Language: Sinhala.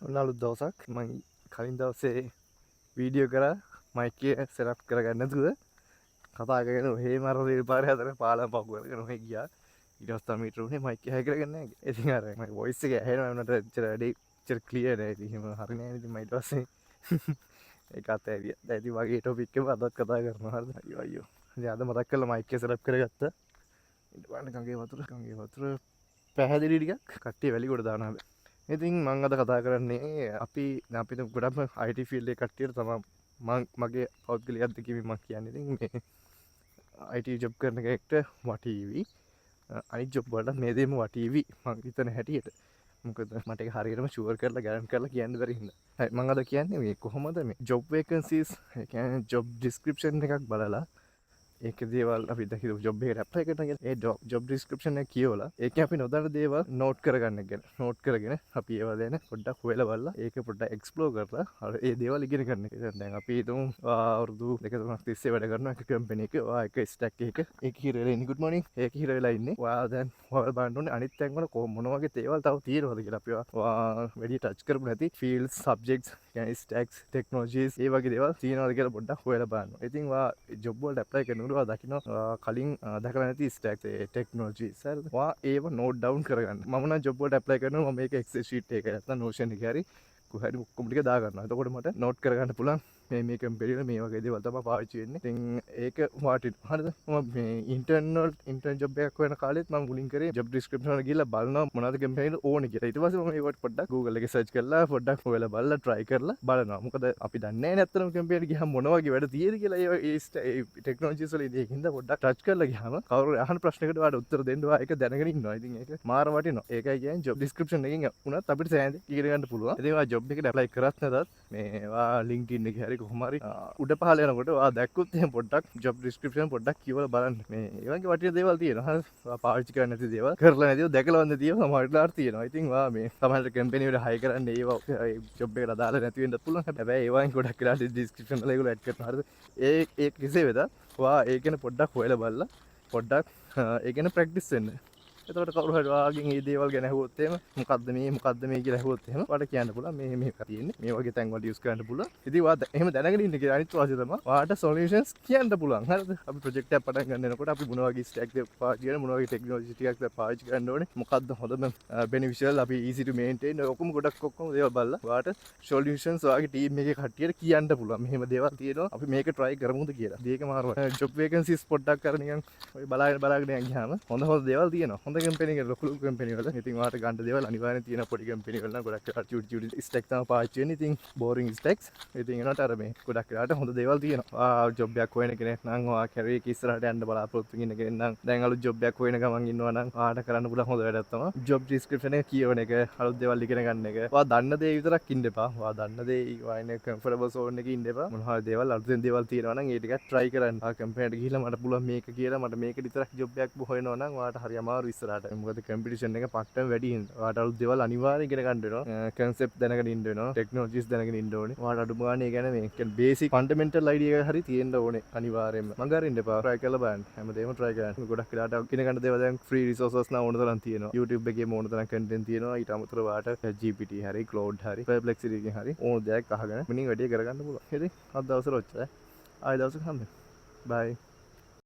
ඔන්න අලුත් දවසක්. මං කලින් දවසේ වීඩියෝ කරා මයික් එක සෙටප් කරගන්න නැතුව කතා කරගෙන ඔහේම අර රේල් පාරේ හතර පාලම පහු කරගෙන ඔහේ ගියා. ඊට පස්සේ තමයි මීටර උනේ මයික් එක හයි කරගන්න නෑ කියලා. ඉතින් අර මගේ වොයිස් එක ඇහෙනවා වුණාට එච්චර වැඩි එච්චර ක්ලියර් නෑ. ඉතින් එහෙම හරි නෑ. ඉතින් මම ඊට පස්සේ ඒක අතෑරියා. දැන් ඉතින් වගේ ටොපික් එක අදත් කතා කරනවා. හරිද? අයියෝ අයියෝ. ඉතින් අද මතක් කරලා මයික් එක සෙටප් කරගත්තා. ඊට බලන්න ගඟේ වතුර, ගඟේ වතුර පැහැදිලි ටිකක්. කට්ටිය වැලි ගොඩ දානවා හැබැයි. ඉතින් මං අද කතා කරන්නේ අපි දැන් අපි ගොඩක්ම IT field එකේ කට්ටියට තමයි මං මගේ පෞද්ගලික අත්දැකීමෙන් මං කියන්නේ. ඉතින් මේ IT job කරන කෙනෙක්ට වටීවි. අනිත් ජොබ් වලටත් මේ දේම වටීවි මං හිතන හැටියට. මොකද මට ඒක හරියටම ෂුවර් කරලා ගැරන්ටි කරලා කියන්න බැරි හින්දා. හරි, මං අද කියන්නේ මේ කොහොමද මේ ජොබ් වේකන්සිස්, ඒ කියන්නේ ජොබ් ඩිස්ක්‍රිප්ෂන් එකක් බලලා ඒක දේවල් අපි දැන් හිතමු ජොබ් එකට ඇප්ලයි කරනවා කියලා. ඒ ජොබ් ඩිස්ක්‍රිප්ෂන් එක කියවලා ඒකෙන් අපි නොදන්න දේවල් නෝට් කරගන්න ගැන. නෝට් කරගෙන අපි ඒවා ගැන පොඩ්ඩක් හොයලා බලලා ඒක පොඩ්ඩක් එක්ස්ප්ලෝර් කරලා අර ඒ දේවල් ඉගෙන ගන්න එක. දැන් අපි හිතමු අවුරුදු දෙක තුනක් තිස්සේ වැඩ කරන එක කම්පැනි එක, ඔයා එක ස්ටැක් එකක ඒක හිර වෙලා ඉන්නේ. Good morning. ඒක හිර වෙලා ඉන්නේ. ඔයා දැන් ඔයාලා බලන්න ඕනේ අනිත් තැන් වල කොහොම මොන වගේ දේවල් තව තියෙනවද කියලා. අපි ඔයා වැඩි ටච් කරපු නැති ෆීල්ඩ්ස්, සබ්ජෙක්ට්ස්, කියන්නේ ස්ටැක්ස්, ටෙක්නොලොජිස් ඒ වගේ දේවල් තියෙනවද කියලා පොඩ්ඩක් හොයලා බලන්න. ඉතින් ඔයා ජොබ් වලට ඇප්ලයි කරනකොට ඔයා දකිනවා කලින් දැකලා නැති ස්ටැක්ස්, ඒ ටෙක්නොලොජිස්, හරිද? ඔයා ඒව නෝට් ඩවුන් කරගන්න. මම නම් ජොබ් වලට ඇප්ලයි කරනවා මම මේක Excel sheet එකක නැත්නම් Notion එකේ හරි කොහේ හරි ඔක්කොම ටික දාගන්නවා. එතකොට මට නෝට් කරගන්න පුළුවන් මේ මේ කම්පැනි වල මේ වගේ දේවල් තමයි පාවිච්චි වෙන්නේ. ඉතින් ඒක වටිනවා. හරිද? මම මේ ඉන්ටර්න් වල ඉන්ටර්න් ජොබ් එකක් හොයන කාලෙත් මම මුලින් කරේ ජොබ් ඩිස්ක්‍රිප්ෂන් වල ගිහලා බලනවා මොනවද කම්පැනි වල ඕනේ කියලා. ඊට පස්සේ මම ඒවට පොඩ්ඩක් Google එකේ සර්ච් කරලා පොඩ්ඩක් හොයලා බලලා try කරලා බලනවා. මොකද අපි දන්නේ නැහැ නේ ඇත්තටම කම්පැනි එකට ගියාම මොන වගේ වැඩ තියෙද කියලා. ඒ ඒ ඒ ටෙක්නොලොජිස් වල. ඉතින් ඒකින්ද පොඩ්ඩක් ටච් කරලා ගියාම කවුරු අහන ප්‍රශ්නයකට ඔයාලට උත්තර දෙන්න ඔයා ඒක දැනගෙන ඉන්නවා. ඉතින් ඒක මාර වටිනවා. ඒකයි කියන්නේ ජොබ් ඩිස්ක්‍රිප්ෂන් එකෙන් වුණත් අපිට සෑහෙන ඉගෙන ගන්න පුළුවන්. ඉතින් ඔයා ජොබ් එකට ඇප්ලයි කරත් නැතත් මේ ඔයා LinkedIn එකේ හරි කොහොම හරි උඩ පහළ යනකොට ඔයා දැක්කොත් එහෙම පොඩ්ඩක් ජොබ් ඩිස්ක්‍රිප්ෂන් පොඩ්ඩක් කියවලා බලන්න. මේ ඒ වගේ වටින දේවල් තියෙනවා. හරි. ඔයා පාවිච්චි කරන්නේ නැති දේවල්, කරලා නැතිව දැකලවත් නැති ඒවා සමහර වෙලාවට තියෙනවා. ඉතින් ඔයා මේ සමහර කම්පැනි වල හයි කරන්නේ ඒවා ඒ ජොබ් එකට අදාළ නැති වෙන්නත් පුළුවන්. හැබැයි ඒවායින් ගොඩක් වෙලාවට ඩිස්ක්‍රිප්ෂන් වල ඒගොල්ලෝ ඇඩ් කරනවා. හරිද? ඒ ඒ කෙසේ වෙතත් ඔයා ඒ ගැන පොඩ්ඩක් හොයලා බලලා පොඩ්ඩක් ඒ ගැන ප්‍රැක්ටිස් වෙන්න. එතකොට කවුරු හරි ඔයාගෙන් මේ දේවල් ගැන ඇහුවොත් එහෙම මොකද්ද මේ මොකද්ද මේ කියලා ඇහුවොත් එහෙම ඔයාට කියන්න පුළුවන් මේ මේක තියෙන්නේ මේ වගේ තැන් වලට යූස් කරන්න පුළුවන්. ඉතින් ඔයා එහෙම දැනගෙන ඉන්න කියලා අනිත් වාසිය තමයි ඔයාට සොලියුෂන්ස් කියන්න පුළුවන්. හරිද? අපි ප්‍රොජෙක්ට් එකක් පටන් ගන්න එනකොට අපි මොන වගේ ස්ටැක් එක පාවිච්චි කරන මොන වගේ ටෙක්නොලොජි ටිකක්ද පාවිච්චි කරන්න ඕනේ, මොකද්ද හොඳම බෙනිෆිෂියල්, අපි ඊසි ටු මේන්ටේන්, ඔය ඔක්කොම ගොඩක් ඔක්කොම දේවල් බලලා ඔයාට සොලියුෂන්ස් ඔයාගේ ටීම් එකේ කට්ටියට කියන්න පුළුවන්. මෙහෙම දේවල් තියෙනවා, අපි මේක try කරමුද කියලා. ඉතින් ඒක මාරු ජොබ් වේකන්සිස් පොඩ්ඩක් අර නිකන් ඔය බලාගෙන බලාගෙන යන් ගියාම හොඳ හොඳ දේවල් තියෙනවා. හොඳ කම්පැනි එක, ලොකු ලොකු කම්පැනි වල. ඉතින් ඔයාලට ගන්න දේවල් අනිවාර්යෙන් තියෙන. පොඩි කම්පැනි වල නම් ගොඩක් වෙලාවට චූටි චූටි ස්ටැක් තමයි පාවිච්චි වෙන්නේ. ඉතින් බෝරින් ස්ටැක්ස්. ඉතින් ඒනට අර මේ ගොඩක් වෙලාවට හොඳ දේවල් තියෙනවා. ඔයා ජොබ් එකක් හොයන කෙනෙක් නම්, ඔයා කැරියර් එක ඉස්සරහට යන්න බලාපොරොත්තු වෙන කෙනෙක් නම්, දැන් අලුත් ජොබ් එකක් හොයන ගමන් ඉන්නවා නම් ඔයාට කරන්න පුළුවන් හොඳ වැඩක් තමයි ජොබ් ඩිස්ක්‍රිප්ෂන් එක කියවන එක, අලුත් දේවල් ඉගෙන ගන්න එක. ඔයා දන්න දේ විතරක් ඉන්න එපා. ඔයා දන්න දේ ඔයා ඉන්න කම්ෆර්ටබල් සෝන් එකේ ඉන්න එපා. මොන හරි දේවල් අලුතෙන් දේවල් තියෙනවා නම් ඒ ටිකක් try කරන්න. ඔයා කම්පැනි එකට ගිහිල්ලා මට පුළුවන් මේක කියලා මට මේක විතරක් ජොබ් එකක් හොයනවා නම් ඔයාට හරි අමාරු ඉස්සරහට. මොකද කම්පිටිෂන් එක පට්ටම වැඩි හින්දා. ඔයාට අලුත් දේවල් අනිවාර්යෙන් ඉගෙන ගන්න වෙනවා. කන්සෙප්ට් දැනගෙන ඉන්න වෙනවා. ටෙක්නොලොජිස් දැනගෙන ඉන්න ඕනේ. ඔයාට අඩුම ගානේ ඒ ගැන මේ කියන්නේ බේසික් ෆන්ඩමෙන්ටල් අයිඩියා එක හරි තියෙන්න ඕනේ අනිවාර්යෙන්ම. මඟ අරින්න එපා. try කරලා බලන්න. හැමදේම try කරන්න. ගොඩක් වෙලාවට ඉගෙන ගන්න දේවල් දැන් ෆ්‍රී රිසෝසස් නම් ඕන තරම් තියෙනවා. YouTube එකේම ඕන තරම් කන්ටෙන්ට් තියෙනවා. ඊට අමතරව ඔයාට GPT හරි Claude හරි Perplexity එකෙන් හරි ඕන දෙයක් අහගෙන මිනින් වැඩේ කරගන්න පුළුවන්. ඉතින් අද දවසට ඔච්චරයි. ආයෙ දවසක හම්බෙමු. බයි.